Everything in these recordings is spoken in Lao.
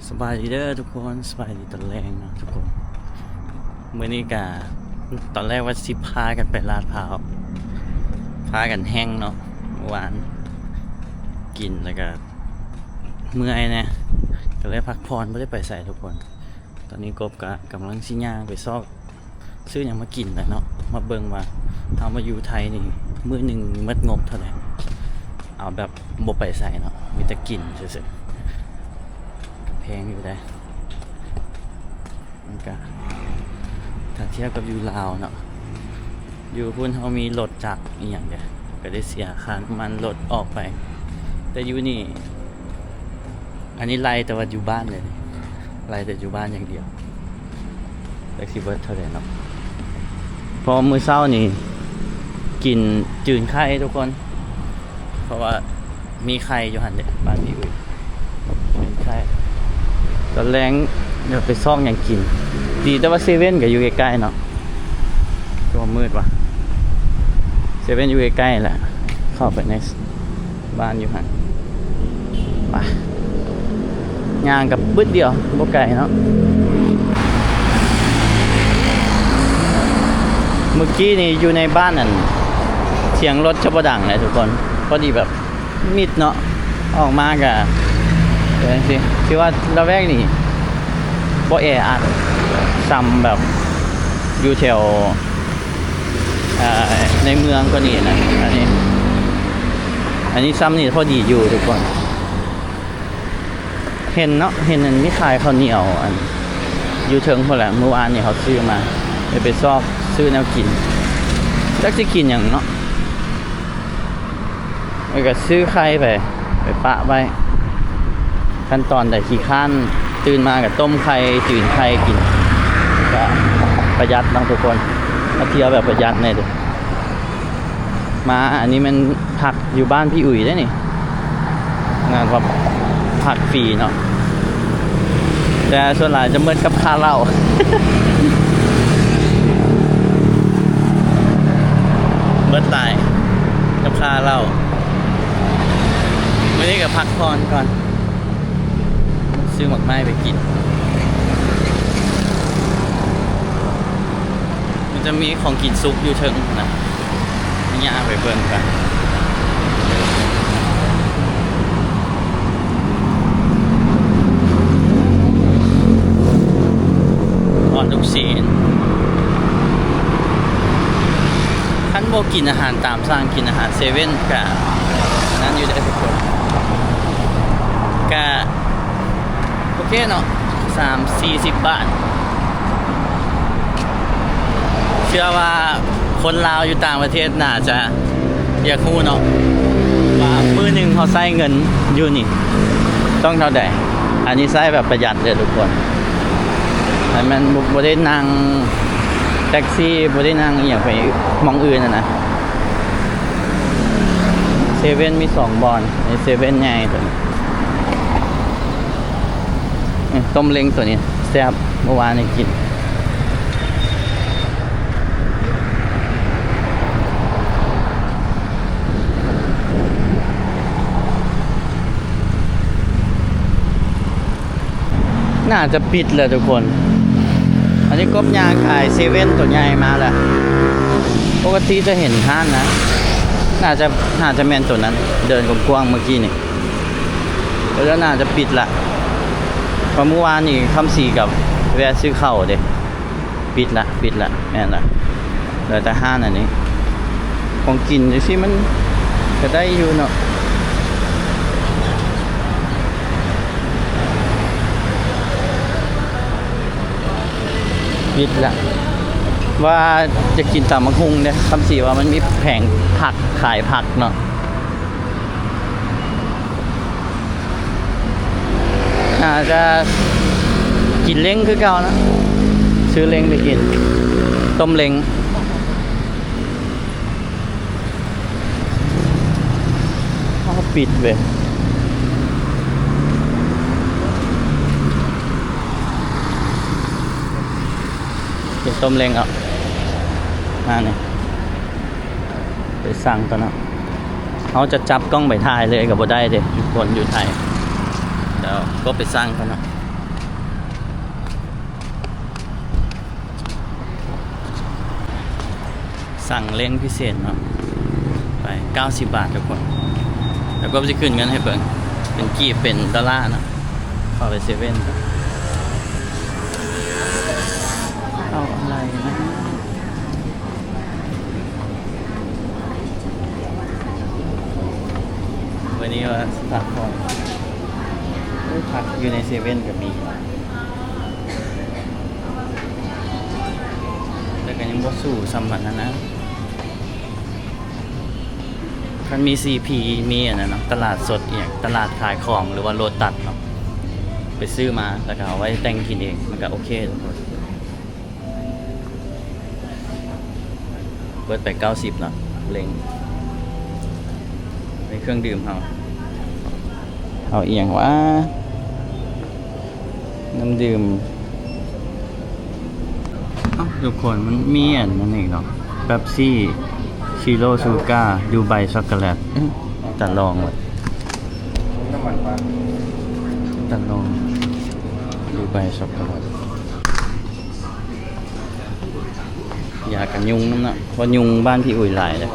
ສະບາຍດີເດີທຸກຄົນ ສະບາຍດີຕອນແລງເນາະທຸກຄົນ. ມື້ນີ້ກະ ຕອນແລກວ່າຊິພາກັນໄປລາດພ້າວ ພາກັນແຮ່ງເນາະ ເມື່ອວານກິນແລ້ວກະເມື່ອຍແດ່ ກະເລີຍພັກຜ່ອນ ບໍ່ໄດ້ໄປໃສທຸກຄົນ. ຕອນນີ້ກົບກະກຳລັງຊິຍ່າງໄປຊອກ ຊື້ຫຍັງມາກິນແຫຼະເນາະ ມາເບິ່ງວ່າເຮົາມາຢູ່ໄທນີ້ ມື້ໜຶ່ງໝົດງົບເທົ່າໃດ ເອົາແບບບໍ່ໄປໃສເນາະ ມີແຕ່ກິນຊື່ໆ ກະແພງຢູ່ເດ້. ມັນກະ ຖ້າທຽບກັບຢູ່ລາວເນາະ ຢູ່ພຸ້ນເຮົາມີລົດຈັກອີ່ຫຍັງເດ້ ກະໄດ້ເສຍຄ່ານ້ຳມັນລົດອອກໄປ ແຕ່ຢູ່ນີ້ ອັນນີ້ໄລ່ແຕ່ວ່າຢູ່ບ້ານເລີຍ ໄລ່ແຕ່ຢູ່ບ້ານຢ່າງດຽວ ຈັກຊິເບິດເທົ່າໃດເນາະ. ເພາະມື້ເຊົ້ານີ້ກິນຈືນໄຂ່ທຸກຄົນ ເພາະວ່າມີໄຂ່ຢູ່ຫັ້ນເດ້ ບ້ານພີ່ອຸ້ຍ ຈືນໄຂ່. ຕອນແລງດຽວໄປຊອກຫຍັງກິນ ດີແຕ່ວ່າເຊເວັ່ນກະຢູ່ໃກ້ໆເນາະ. ຄືວ່າມືດວ່າ ເຊເວັ່ນຢູ່ໃກ້ໆແຫຼະ ເຂົ້າໄປໃນບ້ານຢູ່ຫັ້ນ ໄປ ຍ່າງກັບບຶດດຽວ ບໍ່ໄກເນາະ. ມື້ກີ້ນີ້ຢູ່ໃນບ້ານນັ້ນ ສຽງລົດຈະບໍ່ດັງເລີຍທຸກຄົນ ພໍດີແບບມິດເນາະ ອອກມາກະເປັນຈັ່ງຊີ້ ຄືວ່າລະແວກນີ້ບໍ່ແອອັດສ່ຳແບບຢູ່ແຖວ ອ່າ ໃນເມືອງກວ່ານີ້ນະ. ອັນນີ້ ອັນນີ້ສ່ຳນີ້ພໍດີຢູ່ທຸກຄົນ. ເຫັນເນາະ ເຫັນອັນມີຂາຍເຂົ້າໜຽວ ອັນຢູ່ເທິງພຸ້ນແຫຼະ ມື້ວານນີ້ເຮົາຊື້ມາ ໄດ້ໄປຊອກຊື້ແນວກິນ ຈັກຊິກິນຫຍັງເນາະ. ແລ້ວກະຊື້ໄຂ່ໄປ ໄປປະໄວ້ ຄັນຕອນໃດຂີ້ຄ້ານ ຕື່ນມາກະຕົ້ມໄຂ່ ຈືນໄຂ່ກິນ ກະປະຢັດເນາະທຸກຄົນ ມາທ່ຽວແບບປະຢັດແດ່ເດີ້. ມາ ອັນນີ້ແມ່ນຜັກຢູ່ບ້ານພີ່ອຸ້ຍເດ້ນີ້ ງານວ່າຜັກຟຣີເນາະ ແຕ່ສ່ວນຫຼາຍຈະໝົດກັບຄ່າເຫຼົ້າ ໝົດຫຼາຍກັບຄ່າເຫຼົ້າ. ມື້ນີ້ກະພັກຜ່ອນກ່ອນ ຊື້ໝາກໄມ້ໄປກິນ ມັນຈະມີຂອງກິນສຸກຢູ່ເທິງນະ ຍ່າງໄປເບິ່ງກັນ. ຮອດລູກຊີ້ນ ຄັນບໍ່ກິນອາຫານຕາມສັ່ງ ກິນອາຫານເຊເວັ່ນກະ ອັນນັ້ນຢູ່ເດ້ທຸກຄົນ ກະ ໂອເຄເນາະ ສາມສີ່ສິບບາດ. ເຊື່ອວ່າຄົນລາວຢູ່ຕ່າງປະເທດໜ້າຈະຢາກຮູ້ເນາະ ວ່າມື້ໜຶ່ງເຮົາໃຊ້ເງິນຢູ່ນີ້ຕ້ອງເທົ່າໃດ. ອັນນີ້ໃຊ້ແບບປະຢັດເດີທຸກຄົນ ແມ່ນບໍ່ ບໍ່ໄດ້ນັ່ງແທັກຊີ ບໍ່ໄດ້ນັ່ງອີ່ຫຍັງໄປໝ່ອງອື່ນຫັ້ນນະ. ເຊເວັ່ນມີສອງບ່ອນ ໃນເຊເວັ່ນໃຫຍ່ໂຕນີ້. ເອີ ຕົ້ມເລັງໂຕນີ້ແຊບ ເມື່ອວານນີ້ກິນ ໜ້າຈະປິດແລ້ວທຸກຄົນ. ອັນນີ້ກົບຍ່າງຂາຍເຊເວັ່ນໂຕໃຫຍ່ມາແລ້ວ ປົກກະຕິຈະເຫັນຮ້ານນະ ໜ້າຈະ ໜ້າຈະແມ່ນໂຕນັ້ນ ເດີນກວ້າງໆເມື່ອກີ້ນີ້. ແລ້ວໜ້າຈະປິດລະ ເພາະມື້ວານນີ້ຄຳສີກັບແວ່ຊື້ເຂົ້າເດ້ ປິດລະ ປິດລະ ແມ່ນລະ ເຫຼືອແຕ່ຮ້ານອັນນີ້ ຂອງກິນຈັ່ງຊີ້ມັນກະໄດ້ຢູ່ເນາະ. ປິດລະ ວ່າຈະກິນຕຳບັກຫຸ່ງເດ້ ຄຳສີວ່າມັນມີແຜງຜັກ ຂາຍຜັກເນາະ. ໜ້າຈະກິນເລັງຄືເກົ່ານະ ຊື້ເລັງໄປກິນ ຕົ້ມເລັງ. ເອົາ ປິດເວີຍ ກິນຕົ້ມເລັງເອົາ ມານີ້ ໄປສັ່ງກ່ອນເນາະ. ເຮົາຈະຈັບກ້ອງໄປຖ່າຍເລີຍກະບໍ່ໄດ້ເດ້ ຢູ່ຄົນຢູ່ໄທ. ດຽວກໍໄປສັ່ງກ່ອນເນາະ. ສັ່ງເລັງພິເສດເນາະ ໄປເກົ້າສິບບາດທຸກຄົນ. ແລ້ວກໍຊິຂຶ້ນເງິນໃຫ້ເບິ່ງ ເປັນກີບ ເປັນດອນລ່າເນາະ. ເຂົ້າໄປເຊເວັ່ນ ເອົາອະໄລນະ? ມື້ນີ້ວ່າຊິພັກຜ່ອນ. ໂອ້ ພັກຢູ່ໃນເຊເວັ່ນກໍມີ ແຕ່ກໍຍັງບໍ່ສູ້ສ່ຳອັນນັ້ນນະ. ຄັນມີຊີພີ ມີອັນນັ້ນເນາະ ຕະຫຼາດສົດອີ່ຫຍັງ ຕະຫຼາດຂາຍຂອງ ຫຼືວ່າໂລຕັສເນາະ ໄປຊື້ມາ ແລ້ວກໍເອົາໄວ້ແຕ່ງກິນເອງ ມັນກໍໂອເຄທຸກຄົນ. ເບິດໄປເກົ້າສິບເນາະ ເລັງ ໃນເຄື່ອງດື່ມເຮົາ. ເອົາອີ່ຫຍັງຫວາ? ນ້ຳດື່ມ. ເອົ້າ ທຸກຄົນ ມັນມີອັນນັ້ນອີກເນາະ ເປັບຊີ ຊີໂຣຊູກາ ດູໄບຊັອກໂກແລັດ. ເອີ ຕາລອງເວີຍ ຕາລອງ ດູໄບຊັອກໂກແລັດ. ຢາກັນຍຸງນຳເນາະ ເພາະຍຸງບ້ານພີ່ອຸ້ຍຫຼາຍເດ້.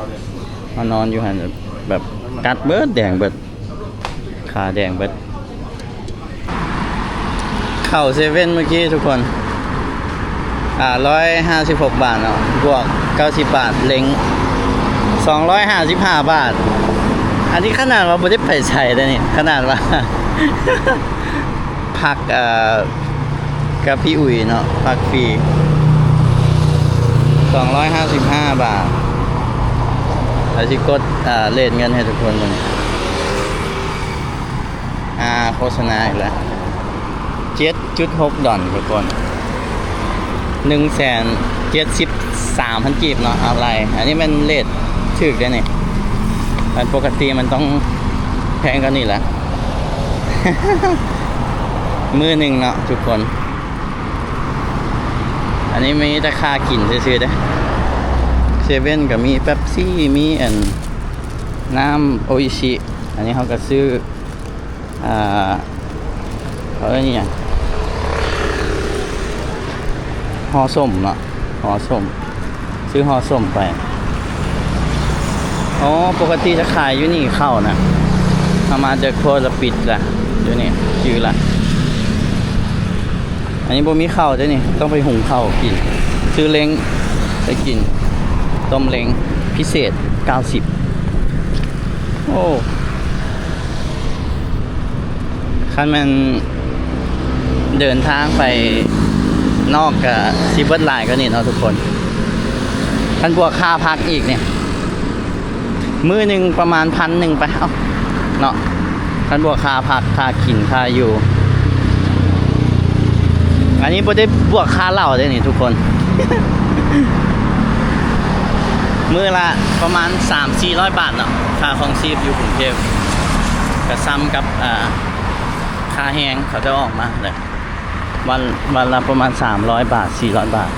ເຮົານອນຢູ່ຫັ້ນແບບກັດເບິດ ແດງເບິດ ຂາແດງເບິດ. ເຂົ້າເຊເວັ່ນມື້ກີ້ທຸກຄົນ ອ່າ ຮ້ອຍຫ້າສິບຫົກບາດເນາະ ບວກເກົ້າສິບບາດ ເລັງ ສອງຮ້ອຍຫ້າສິບຫ້າບາດ. ອັນນີ້ຂະໜາດວ່າບໍ່ໄດ້ໄປໃສເດ້ນີ້ ຂະໜາດວ່າ ພັກ ເອີ ກັບພີ່ອຸ້ຍເນາະ ພັກຟຣີ ສອງຮ້ອຍຫ້າສິບຫ້າບາດ. ແລ້ວຊິກົດ ເອີ ເລດເງິນໃຫ້ທຸກຄົນເບິ່ງ. ອ່າ ໂຄສະນາອີກແລ້ວ ເຈັດຈຸດຫົກດອນທຸກຄົນ ໜຶ່ງແສນເຈັດສິບສາມພັນກີບເນາະ ອາໄລ. ອັນນີ້ແມ່ນເລດຖືກເດ້ນີ້ ອັນປົກກະຕິມັນຕ້ອງແພງກວ່ານີ້ແຫຼະ ມື້ໜຶ່ງເນາະທຸກຄົນ. ອັນນີ້ມີແຕ່ຄ່າກິນຊື່ໆເດ້ ເຊເວັ່ນກໍມີເປັບຊີ ມີອັນ ນ້ຳໂອອິຊິ. ອັນນີ້ເຮົາກໍຊື້ ອ່າ ເຂົາເອີ້ນອີ່ຫຍັງ ຫໍ່ສົ້ມເນາະ ຫໍ່ສົ້ມ ຊື້ຫໍ່ສົ້ມໄປ. ອໍ ປົກກະຕິຈະຂາຍຢູ່ນີ້ເຂົ້ານະ ເຮົາມາຈາກຄົນລະປິດລະ ຢູ່ນີ້ຈື່ລະ. ອັນນີ້ບໍ່ມີເຂົ້າເດ້ນີ້ ຕ້ອງໄປຫຸງເຂົ້າກິນ ຊື້ເລັງໄປກິນ ຕົ້ມເລັງພິເສດເກົ້າສິບ. ໂອ້ ຄັນແມ່ນເດີນທາງໄປນອກກະຊິເບິດຫຼາຍກວ່ານີ້ເນາະທຸກຄົນ ຄັນບວກຄ່າພັກອີກນີ້. ມື້ໜຶ່ງປະມານພັນໜຶ່ງໄປ ເອົ້າ ເນາະ ຄັນບວກຄ່າພັກ ຄ່າກິນ ຄ່າຢູ່. ອັນນີ້ບໍ່ໄດ້ບວກຄ່າເຫຼົ້າເດ້ນີ້ທຸກຄົນ ມື້ລະປະມານສາມສີ່ຮ້ອຍບາດເນາະ ຄ່າຄອງຊີບຢູ່ກຸງເທບ ກະສ່ຳກັບ ອ່າ ຄ່າແຮງເຂົາເຈົ້າອອກມາແຫຼະ. ວັນ ວັນລະປະມານສາມຮ້ອຍບາດ ສີ່ຮ້ອຍບາດ.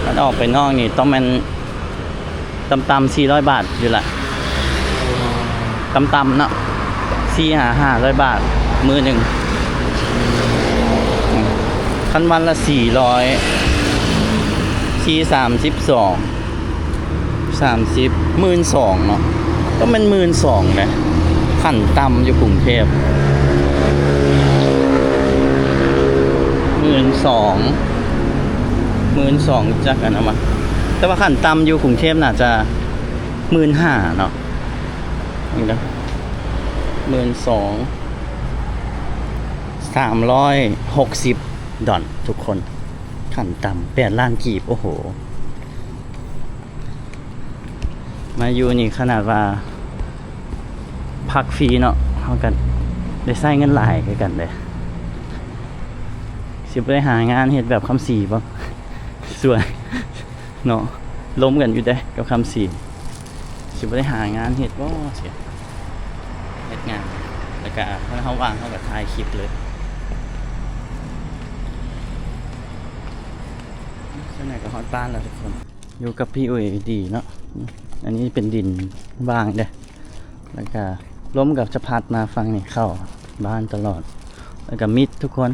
ຄັນອອກໄປນອກນີ້ຕ້ອງແມ່ນຕ່ຳໆສີ່ຮ້ອຍບາດຢູ່ລະ ຕ່ຳໆເນາະ ສີ່ຫາຫ້າຮ້ອຍບາດມື້ໜຶ່ງ. ອືມ ຄັນວັນລະສີ່ຮ້ອຍ ສີ່ສາມສິບສອງ ສາມສິບ ໝື່ນສອງເນາະ ຕ້ອງແມ່ນໝື່ນສອງເດ້ ຂັ້ນຕ່ຳຢູ່ກຸງເທບ ໝື່ນສອງ ໝື່ນສອງ ຈັກອັນເອົາມາ ແຕ່ວ່າຂັ້ນຕ່ຳຢູ່ກຸງເທບໜ້າຈະໝື່ນຫ້າເນາະ ນີ້ນະ ໝື່ນສອງ ສາມຮ້ອຍຫົກສິບດອນ ທຸກຄົນ ຂັ້ນຕ່ຳແປດລ້ານກີບ ໂອ້ໂຫ. ມາຢູ່ນີ້ຂະໜາດວ່າພັກຟຣີເນາະ ເຮົາກໍໄດ້ໃຊ້ເງິນຫຼາຍຄືກັນເດ້ ຊິບໍ່ໄດ້ຫາງານເຮັດແບບຄຳສີບໍ່? ສ່ວນເນາະ ລົມກັນຢູ່ເດ້ກັບຄຳສີ ຊິບໍ່ໄດ້ຫາງານເຮັດບໍ່? ຊິເຮັດງານ ແລ້ວກະຄັນເຮົາວ່າງເຮົາກໍຖ່າຍຄລິບເລີຍ. ຈັ່ງໃດກໍຮອດບ້ານແລ້ວທຸກຄົນ. ຢູ່ກັບພີ່ອຸ້ຍດີເນາະ ອັນນີ້ເປັນດິນຫວ່າງເດ້ ແລ້ວກະລົມກໍຈະພັດມາຝັ່ງນີ້ເຂົ້າບ້ານຕະຫຼອດ ແລ້ວກະມິດທຸກຄົນ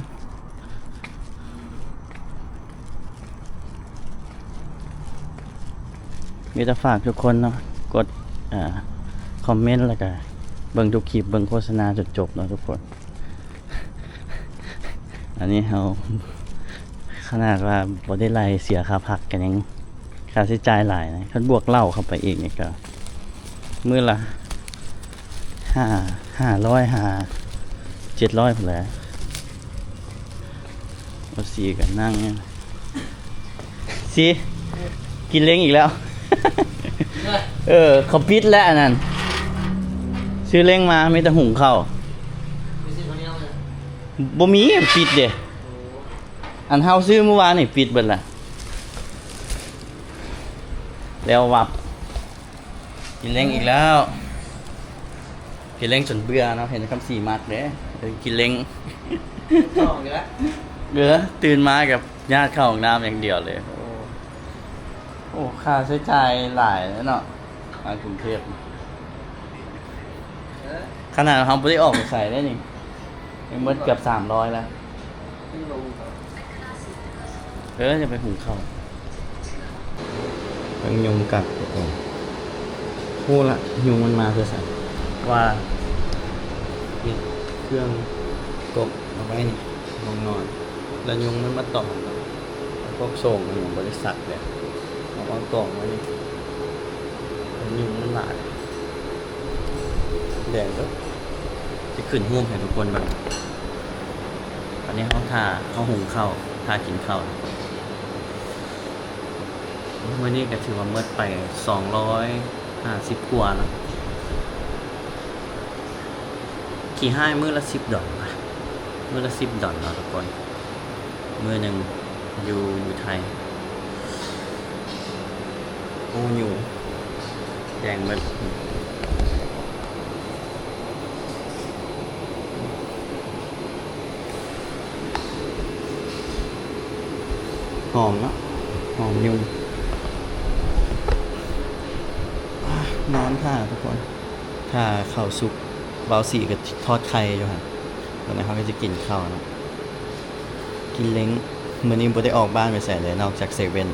ມີແຕ່ຝາກທຸກຄົນເນາະ ກົດ ອ່າ ຄອມເມັນ ແລ້ວກະເບິ່ງທຸກຄລິບ ເບິ່ງໂຄສະນາຈົນຈົບເນາະທຸກຄົນ. ອັນນີ້ເຮົາ ຂະໜາດວ່າບໍ່ໄດ້ໄລ່ເສຍຄ່າພັກ ກະຍັງຄ່າໃຊ້ຈ່າຍຫຼາຍນະ. ຄັນບວກເຫຼົ້າເຂົ້າໄປອີກນີ້ກະມື້ລະ ຫ້າ ຫ້າຮ້ອຍ ຫາ ເຈັດຮ້ອຍພຸ້ນແຫຼະ. ບໍ່ ສີກະນັ່ງ ສີ ກິນເລັງອີກແລ້ວ. ເອີ ເຂົາປິດແລ້ວອັນນັ້ນ ຊື້ເລັງມາ ມີແຕ່ຫຸງເຂົ້າ. ບໍ່ມີ ປິດເດ້. ອັນເຮົາຊື້ມື້ວານນີ້ປິດເບິດລະ ແລ້ວວັບ. ກິນເລັງອີກແລ້ວ ກິນເລັງຈົນເບື່ອເນາະ. ເຫັນຄຳສີມັກເດ້ ກິນເລັງ ເອີ ຕື່ນມາກະຍາດເຂົ້າຫ້ອງນ້ຳຢ່າງດຽວເລີຍ. ໂອ້ ໂອ້ ຄ່າໃຊ້ຈ່າຍຫຼາຍເນາະ ມາກຸງເທບ. ຂະໜາດເຮົາບໍ່ໄດ້ອອກໄປໃສເດ້ນີ້ ຍັງໝົດເກືອບສາມຮ້ອຍແລ້ວ. ເອີ ຈະໄປຫຸງເຂົ້າ. ເບິ່ງຍຸງກັດທຸກຄົນ. ຮູ້ລະ ຍຸງມັນມາແຕ່ໃສ ວ່າເຮັດເຄື່ອງກົກເອົາໄວ້ນີ້ ຫ້ອງນອນ ລະຍຸງມັນມາຕອມ ແລ້ວພວກໂສ້ງມັນຍັງບໍ່ໄດ້ຊັກເລີຍ. ເອົາມາກອງໄວ້ນີ້ ຍຸງມັນຫຼາຍ. ແດງເດີ້ ຊິຂຶ້ນຮູບໃຫ້ທຸກຄົນເບິ່ງ. ອັນນີ້ເຮົາຖ້າ ເຮົາຫຸງເຂົ້າ ຖ້າກິນເຂົ້າ. ມື້ນີ້ກະຖືວ່າໝົດໄປສອງຮ້ອຍຫ້າສິບກວ່າເນາະ. ຂີ້ຮ້າຍມື້ລະສິບດອນ ມື້ລະສິບດອນເນາະທຸກຄົນ. ມື້ໜຶ່ງຢູ່ ຢູ່ໄທ. ໂອ້ ຍຸງແດງເບິດ. ຫອມເນາະ ຫອມຍຸງ. ອາ ນອນຖ້າທຸກຄົນ ຖ້າເຂົ້າສຸກ. ບ່າວສີກະທອດໄຂ່ຢູ່ຫັ້ນ. ຕອນນີ້ເຮົາກະຈະກິນເຂົ້າເນາະ. ກິນເລັງ ມື້ນີ້ບໍ່ໄດ້ອອກບ້ານໄປໃສເລີຍ ນອກຈາກເຊເວັ່ນ.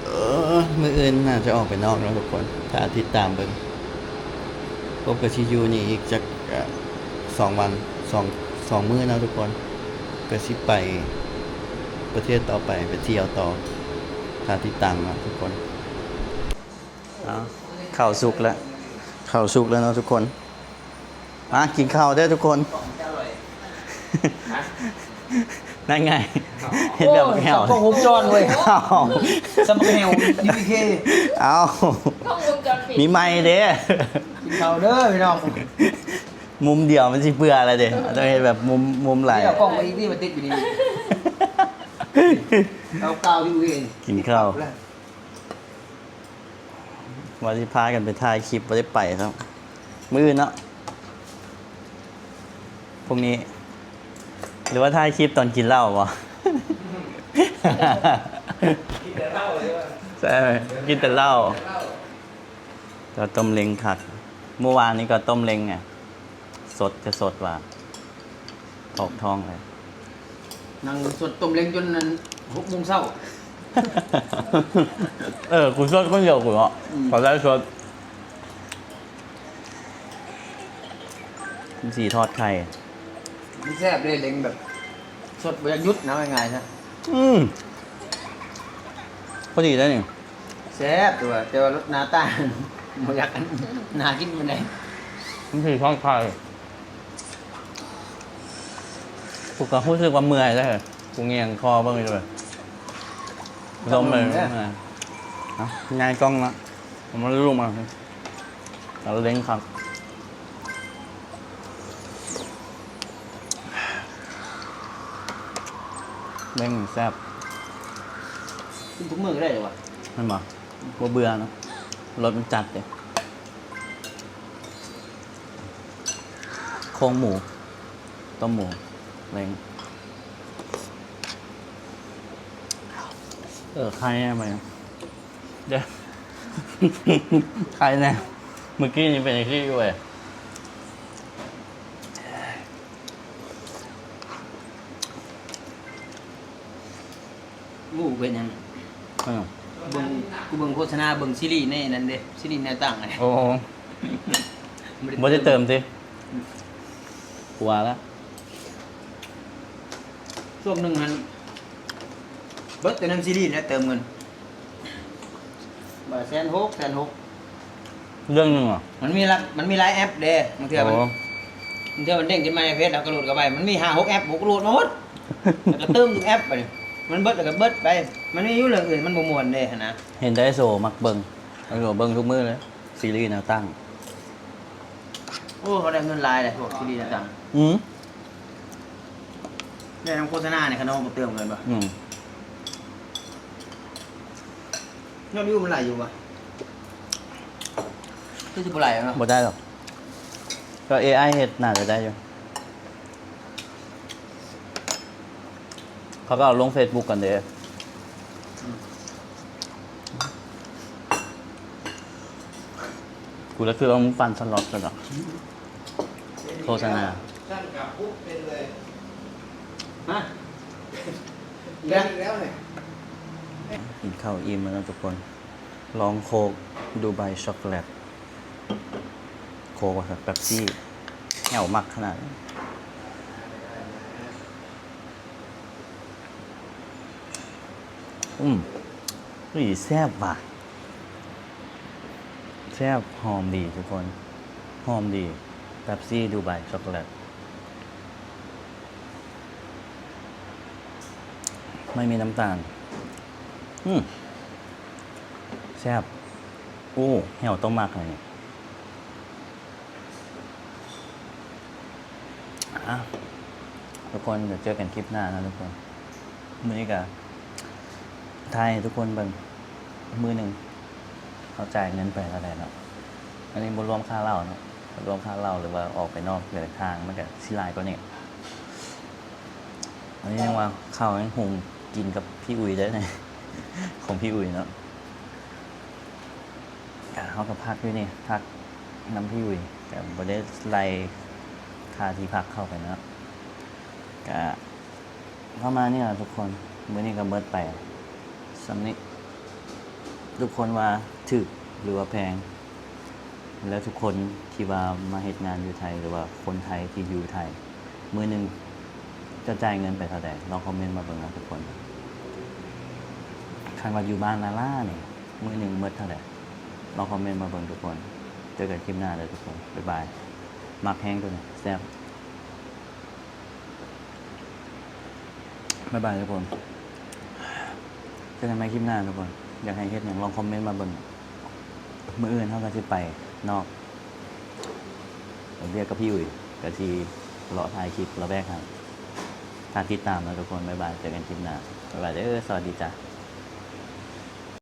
ເອີ ມື້ອື່ນໜ້າຈະອອກໄປນອກເນາະທຸກຄົນ ຖ້າຕິດຕາມເບິ່ງ. ກົບກະຊິຢູ່ນີ້ອີກຈັກ ອາ ສອງວັນ ສອງ ສອງມື້ເນາະທຸກຄົນ. ກະຊິໄປປະເທດຕໍ່ໄປ ໄປທ່ຽວຕໍ່ ຖ້າຕິດຕາມເນາະທຸກຄົນ. ເອົາ ເຂົ້າສຸກແລ້ວ ເຂົ້າສຸກແລ້ວເນາະທຸກຄົນ. ມາກິນເຂົ້າເດີ້ທຸກຄົນ. ນັ້ນໄງ ເຮັດແບບແມວ ໂອ້ຍ ສ່ອງກ້ອງວົງຈອນເວີຍ. ເອົ້າ ສ່ອງກ້ອງແມວ ດີພີເຄ. ເອົ້າ ກ້ອງວົງຈອນປິດ ມີໄມເດ້. ກິນເຂົ້າເດີ້ພີ່ນ້ອງ. ມຸມດຽວມັນຊິເບື່ອແລ້ວເດ້ ຕ້ອງເຮັດແບບມຸມ ມຸມຫຼາຍ. ເອົາກ້ອງມາອີກນີ້ ມາຕິດຢູ່ນີ້ ເອົາກາວຢູ່ເອງ. ກິນເຂົ້າ ວ່າຊິພາກັນໄປຖ່າຍຄລິບ ບໍ່ໄດ້ໄປຊ້ຳ. ມື້ອື່ນເນາະ ພວກນີ້ ຫຼືວ່າຖ່າຍຄລິບຕອນກິນເຫຼົ້າບໍ? ກິນແຕ່ເຫຼົ້າເລີຍວ່າ ໃຊ່ ກິນແຕ່ເຫຼົ້າ. ແຕ່ວ່າຕົ້ມເລັງຄັກ ມື້ວານນີ້ກະຕົ້ມເລັງ ສົດກະສົດວ່າ ຖອກທ້ອງເລີຍ. ນັ່ງສົດຕົ້ມເລັງຈົນອັນ ຫົກໂມງເຊົ້າ. ເອີ ກູສົດຄົນດຽວກູເນາະ ອືມ ເຂົາໄດ້ສົດ. ມັນຊິທອດໄຂ່ ມັນແຊບເດ້ ເລັງແບບສົດບໍ່ຢາກຢຸດນະ ເວົ້າງ່າຍໆຊະ. ອືມ ພໍດີໄດ໋ນີ້. ແຊບຕົວະ ແຕ່ວ່າລົດໜ້າຕາ ບໍ່ຢາກ ໜ້າກິນປານໃດ. ມັນຊິທອດໄຂ່ ກູກະຮູ້ສຶກວ່າເມື່ອຍເດ້ ກູແງງຄໍເບິ່ງຢູ່ເລີຍ. ລົມເລີຍ ເອົາ ຫງາຍກ້ອງລະ ເອົາມາລູບມາ ເອົາເລັງຄັກ. ເລັງແຊບ ກິນທຸກມື້ກະໄດ້ວະ ແມ່ນບໍ່? ບໍ່ເບື່ອເນາະ ລົດມັນຈັດເດ້. ໂຄງໝູ ຕົ້ມໝູ ເລັງ. ເອີ ໄຂ່ແນ່ໄໝ ເດີ ໄຂ່ແນ່. ມື້ກີ້ນີ້ເປັນຈັ່ງຊີ້ຢູ່ເວີຍ. ໝູເປັນຫຍັງ? ເອີ ເບິ່ງ ກູເບິ່ງໂຄສະນາ ເບິ່ງຊີຣີໃນນັ້ນເດ້ ຊີຣີແນວຕັ້ງ. ໂອ້ ບໍ່ໄດ້ເຕີມຕິ? ກວ່າລະ ຊ່ວງໜຶ່ງຫັ້ນ ເບິດແຕ່ນຳຊີຣີແຫຼະ ເຕີມເງິນ ບາດແສນຫົກ ແສນຫົກ ເດືອນໜຶ່ງເຫາະ? ມັນມີລະ ມັນມີຫຼາຍແອັບເດ້ ບາງເທື່ອມັນ ໂອ້ ບາງເທື່ອມັນເດ້ງຂຶ້ນມາໃນເຟສ ເຮົາກະໂຫຼດເຂົ້າໄປ ມັນມີຫ້າຫົກແອັບ ໂອ້ ກະໂຫຼດມາໝົດ ແລ້ວກະເຕີມທຸກແອັບ ບາດນີ້ມັນເບິດແລ້ວກະເບິດໄປ ມັນມີຢູ່ເລື່ອງອື່ນມັນບໍ່ມ່ວນເດ້ຫັ້ນນະ. ເຫັນແຕ່ໄອ້ໂສມັກເບິ່ງ ໄອ້ໂສເບິ່ງທຸກມື້ເລີຍ ຊີຣີແນວຕັ້ງ. ໂອ້ ເຂົາໄດ້ເງິນຫຼາຍເດ້ ພວກຊີຣີແນວຕັ້ງ. ອືມ ແລ້ວນຳໂຄສະນານີ້ ຄັນເຮົາບໍ່ເຕີມເງິນບໍ່? ອືມ ຍອດວິວມັນຫຼາຍຢູ່ບໍ່? ຄືຊິບໍ່ຫຼາຍເນາະ. ບໍ່ໄດ້ດອກ ກໍເອໄອເຮັດໜ້າຈະໄດ້ຢູ່. ເຂົາກໍເອົາລົງເຟສບຸກກັນເດ້. ອືມ ກູລະຄືເອົາມາປັ່ນສະລັອດກັນດອກ ໂຄສະນາ. ຮະ? ກິນເຂົ້າອີ່ມແລ້ວເນາະທຸກຄົນ. ລອງໂຄກດູໄບຊັອກໂກແລັດ ໂຄກວ່າຊັ້ນ ເປັບຊີ ແຫ້ວມັກຂະໜາດ. ອືມ ອີ ແຊບວ່ະ ແຊບ ຫອມດີທຸກຄົນ ຫອມດີ ເປັບຊີດູໄບຊັອກໂກແລັດ ໄມ່ມີນ້ຳຕານ. ອືມ ແຊບ. ໂອ້ ແຫ້ວຕ້ອງມັກເລີຍນີ້. ອ່າ ທຸກຄົນ ດຽວເຈີກັນຄລິບໜ້າເນາະທຸກຄົນ. ມື້ນີ້ກະຖ່າຍໃຫ້ທຸກຄົນເບິ່ງ ມື້ໜຶ່ງເຮົາຈ່າຍເງິນໄປເທົ່າໃດເນາະ. ອັນນີ້ບໍ່ລວມຄ່າເຫຼົ້າເນາະ ບໍ່ລວມຄ່າເຫຼົ້າ ຫຼືວ່າອອກໄປນອກເດີນທາງ ມັນກະຊິຫຼາຍກວ່ານີ້. ອັນນີ້ຍັງວ່າເຂົ້າຍັງຫຸງກິນກັບພີ່ອຸ້ຍເດ້ ຂອງພີ່ອຸ້ຍເນາະ. ກະເຮົາກະພັກຢູ່ນີ້ ພັກນຳພີ່ອຸ້ຍ ກະບໍ່ໄດ້ໄລ່ຄ່າທີ່ພັກເຂົ້າໄປເນາະ. ກະປະມານນີ້ລະທຸກຄົນ ມື້ນີ້ກະເບິດໄປສ່ຳນີ້. ທຸກຄົນວ່າຖືກ ຫຼືວ່າແພງ? ແລ້ວທຸກຄົນທີ່ວ່າມາເຮັດງານຢູ່ໄທ ຫຼືວ່າຄົນໄທທີ່ຢູ່ໄທ ມື້ໜຶ່ງຈະຈ່າຍເງິນໄປເທົ່າໃດ? ລອງຄອມເມັນມາເບິ່ງເນາະທຸກຄົນ. ຄັນວ່າຢູ່ບ້ານລ້າໆນີ້ ມື້ໜຶ່ງໝົດເທົ່າໃດ? ລອງຄອມເມັນມາເບິ່ງທຸກຄົນ. ເຈີກັນຄລິບໜ້າເດີທຸກຄົນ. ບາຍບາຍ. ມັກແຮງໂຕນີ້ ແຊບ. ບາຍບາຍທຸກຄົນ ເຈີກັນໃໝ່ຄລິບໜ້າທຸກຄົນ. ຢາກໃຫ້ເຮັດຫຍັງລອງຄອມເມັນມາເບິ່ງ. ມື້ອື່ນເຮົາກະຊິໄປນອກ ໄປວຽກກັບພີ່ອຸ້ຍ ກະຊິເລາະຖ່າຍຄລິບລະແວກຫັ້ນ. ຝາກຕິດຕາມເນາະທຸກຄົນ. ບາຍບາຍ ເຈີກັນຄລິບໜ້າ. ບາຍບາຍເດີ ສະຫວັດດີຈ້າ.